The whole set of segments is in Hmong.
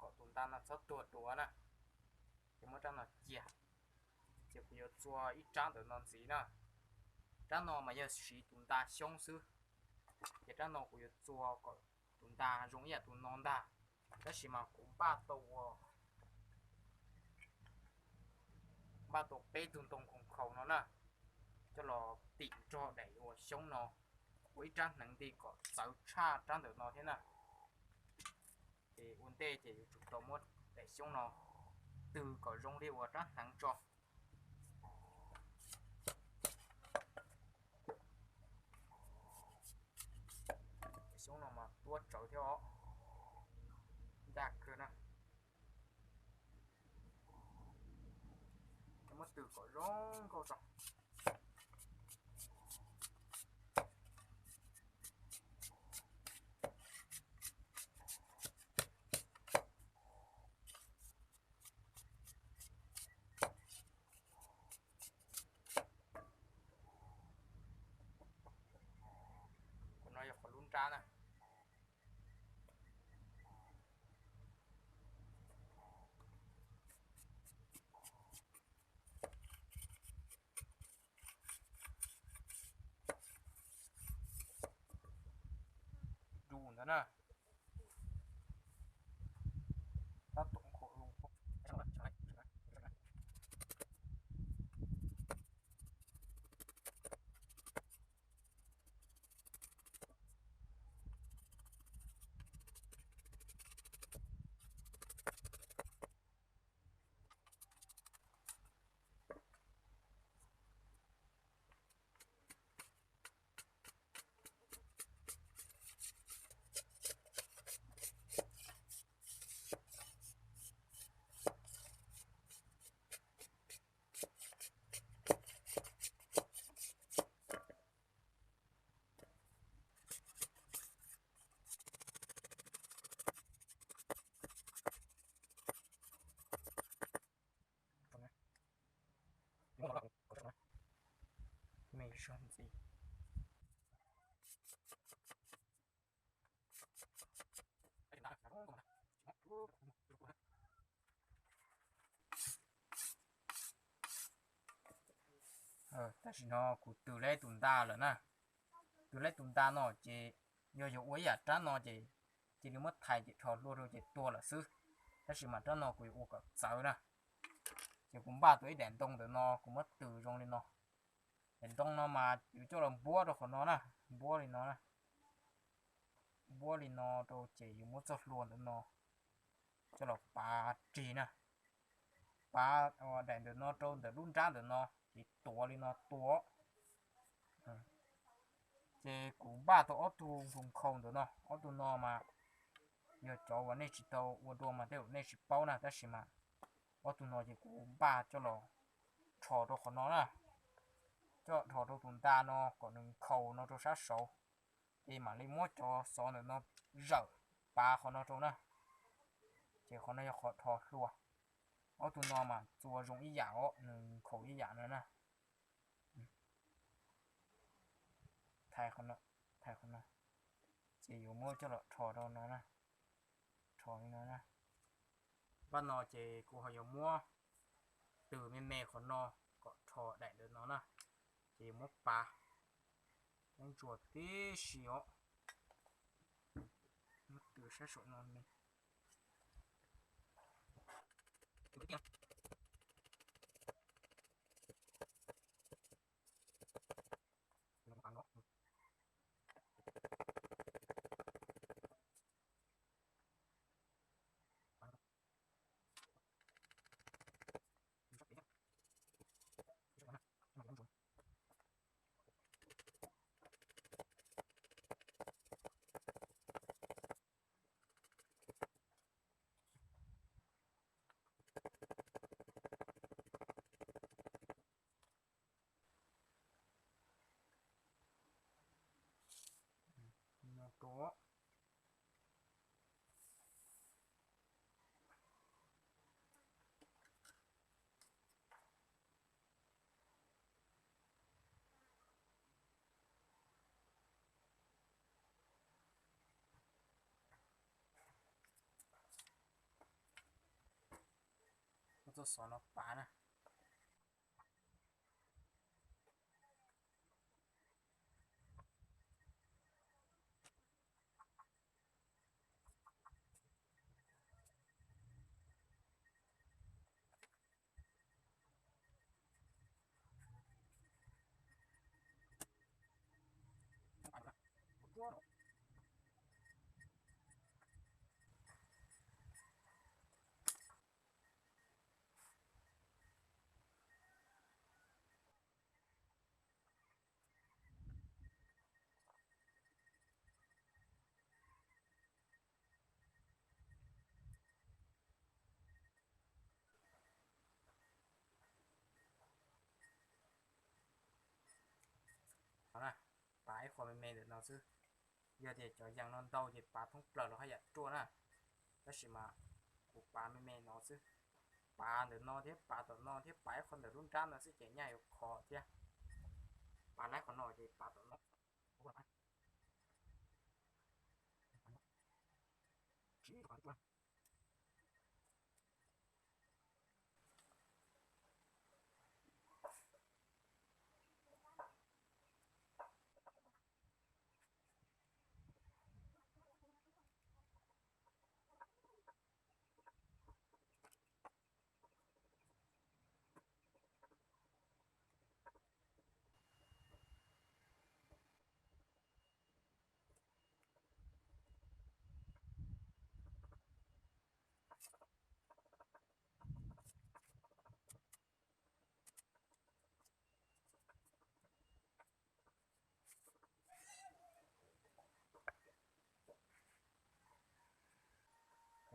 kom tus nta no txhob tuag dua na. Ces muab rab no cia, ces kuv yuav txua ib rab ntawm no ntxiv na. Rab no mas yog siv tus nta xyoob xwb, ces rab no kuv yuav txua kom tus nta zoo ib yam tus no ntag. Tab sis mas kuv npaj tau ua, npaj tau peb tug ntoo khoom khaus no na, coj los tim nrog daim uas xyoob no, ua ib rab hneev nti kom txawv tshaj rab ntawm no thiab na. Ces ua ntej ces yuav tsum tau muab daim xyoob no tws kom zoo li uas rab hneev tso. Daim xyoob no mas tuab tsawv thiab os, ncaj kawg na. Muab tws kom zoo nkauj tso. Qhov no yog qhov lub nrab na. Du ntawd na. Tab tom khuam lu. Me zog ntxiv. Tam sim no kuv tws laib tus nta lawm na. Tws laib tus nta no ces yog yuav ua ib yam rab no ces cia li muab thais ces rho hlua rau ces tuag lawm xwb. Tab sis mas rab no kuv yuav ua kom txawv na. Ces kuv npaj tau ib daim ntoo ntawm no kuv muab tws zoo li no. Daim ntoo no mas yuav coj los npuab rau qhov no na, npuab li no na. Npuab li no rau ces yuav muab txoj hlua ntawm no coj los pav rig na. Pav daim ntawm no rau ntawm lub nrab ntawm no ces tuav li no tua. Ces kuv npaj tau ob tug nkhaus ntawm no, ob tug no mas yog cov uas nej tsis tau ua dua mas tej zaum nej tsis paub na, tab sis mas ob tug no ces kuv npaj coj los rho rau qhov no na. Coj rho rau tus nta no kom nws nkhaus no rau sab saud, ces mam li muab cov xov ntawm no zawm pav qhov no rau na. Ces qhov no yog qhov rho hlua. Ob tug no mas txua zoo ib yam os, nws nkhaus ib yam no na. Thais qhov no, thais qhov no, ces yuav muab coj los rho rau no na, rho li no na. Npaj no ces kuv ho yuav muab tws me me qhov no kom rho daim ntawm no na, ces yuav muab pav, muab ntsuas tib si os, muab tws sab saum no me. Xov no pav na. Pav ib qho me me ntawm no xwb. Yog tias cov yees no ntau ces pav thoob plaws los haj yam ruaj na. Tab sis mas kuv pav me me no xwb. Pav ntawm no thiab pav tom no thiab pav ib qho ntawm lub nrab no xwb ces nyaj yuav kho thiab. Pav laib qhov no ces pav tom no.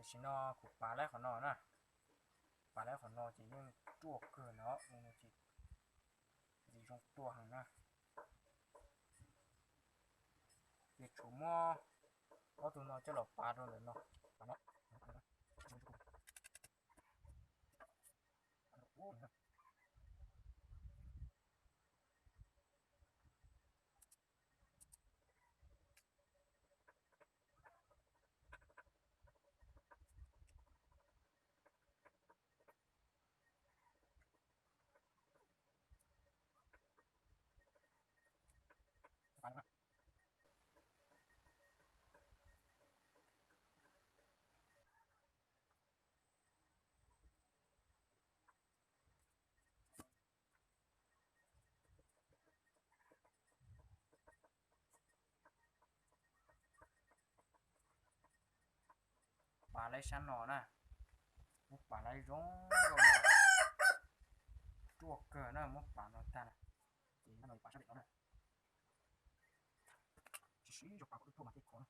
Tam sim no kuv pav laib qhov no na, pav laib qhov no ces yeej ruaj kawg no, ntxiv zoo tuaj heev na. Ces tshuav muab ob tug no coj los pav rau ntawm no. Pav laib sab no na, muab pav laib zoo zoo, ruaj kawg na, muab pav no tag na, ces no pav sab pem no na, tsis siv zog pav kom ruaj mas thiaj khov na.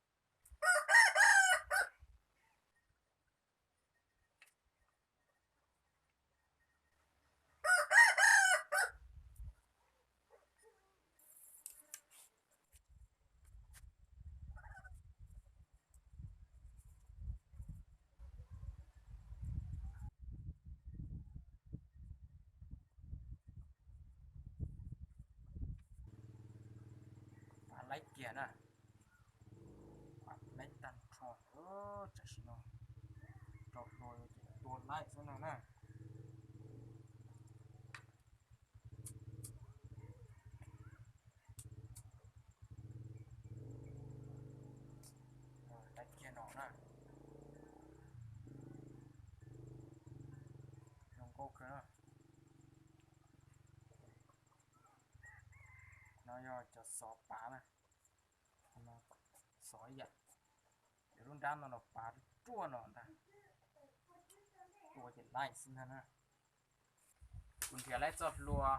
Pav laib kiag na, pav laib tag nrho, tam sim no rau hlua ces tua laib xwb no na. Laib kiag no na, zoo nkauj kawg na. No yog cov xov pav na, xov ib yam, ces lub nrab no los pav ruaj no ntag, tua ces laib xwb ntag na. Kuv nrhiav laib txoj hlua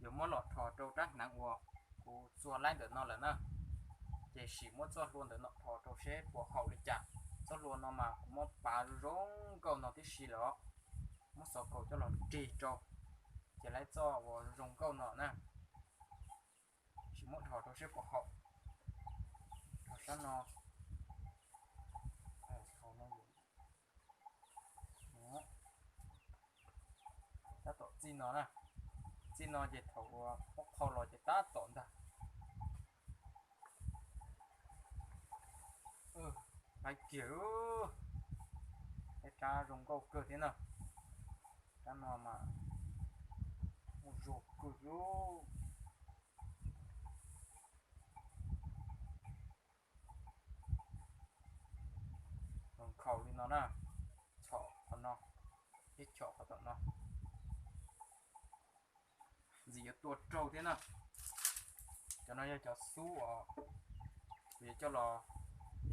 yuav muab los dhos rau rab hneev uas kuv txua laib ntawm no lawm na, ces sim muab txoj hlua ntawm no dhos rau seb puas haum li cas. Txoj hlua no mas kuv muab pav zoo nkauj no tib si lawm os, muab xov kaum coj los rig rau, ces laib txoj uas zoo nkauj no na. Sim muab dhos rau seb puas haum. Dhos sab no, tab tom txij no na, txij no ces thaum uas muab qhau los ces tab tom ntag. Laib kiag, ib rab zoo nkauj kawg thiab na. Cov no mas mus zuag kawg li. Nkhaus li no na, txhom qhov no thiab txhom qhov tom no. Ntxim yuav tua raug thiab na. Cov no yog cov xub uas kuv yuav coj los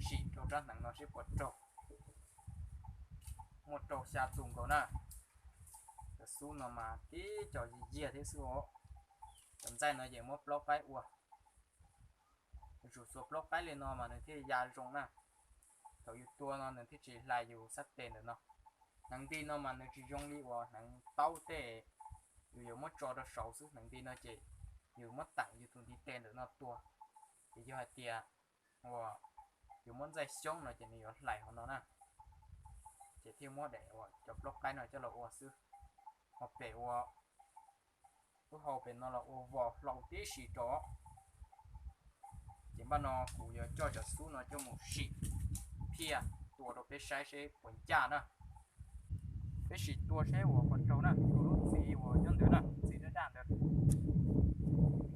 sim rau rab hneev no seb puas raug. Muaj rau xya tus nkaus na. Cov xub no mas tib co yiag yiag thiab xwb os. Cov ntxaij no ces muab plaub qaib ua. Yuav tsum xuas plaub qaib li no mas nws thiaj ya zoo na. Thaum yus tua no nws thiaj tsis hlais yus xab tes ntawm no. Hneev nti no mas nws tsis zoo li uas hneev taub tej, yus yuav muab tso rau saud xwb. Hneev nti no ces yus muab teem yus tus ntiv tes ntawm no tua. Ces yog hais tias uas yus muab ntxaij xyoob no ces nws yuav hlais hauv no na. Ces thiaj muab daim uas cov plaub qaib no coj los ua xwb. Ho pem ua, lub hau pem no los ua vos hlau tib si rau. Ces npaj no kuv yuav coj cov xub no coj mus sim phiaj tua rau peb saib seb puas ncaj na. Peb sim tua seb uas puas raug na, tua lub txiv uas nyob ntawd na, txiv daj daj ntawd,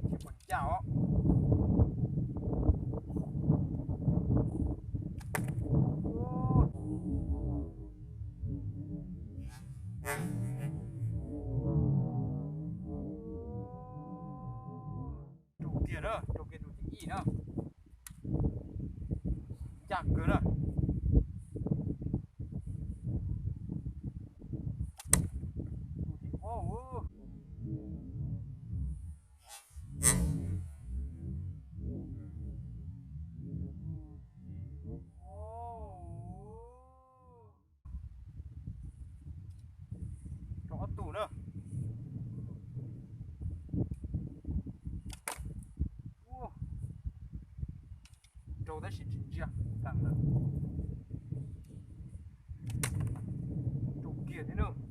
seb puas ncaj os. Raug kiag na, raug kiag tus thib ib na. Ncaj kawg na. Tus thib ob. Raug ob tug na. Raug tab sis tsis ntsia, raug kiag thiab na.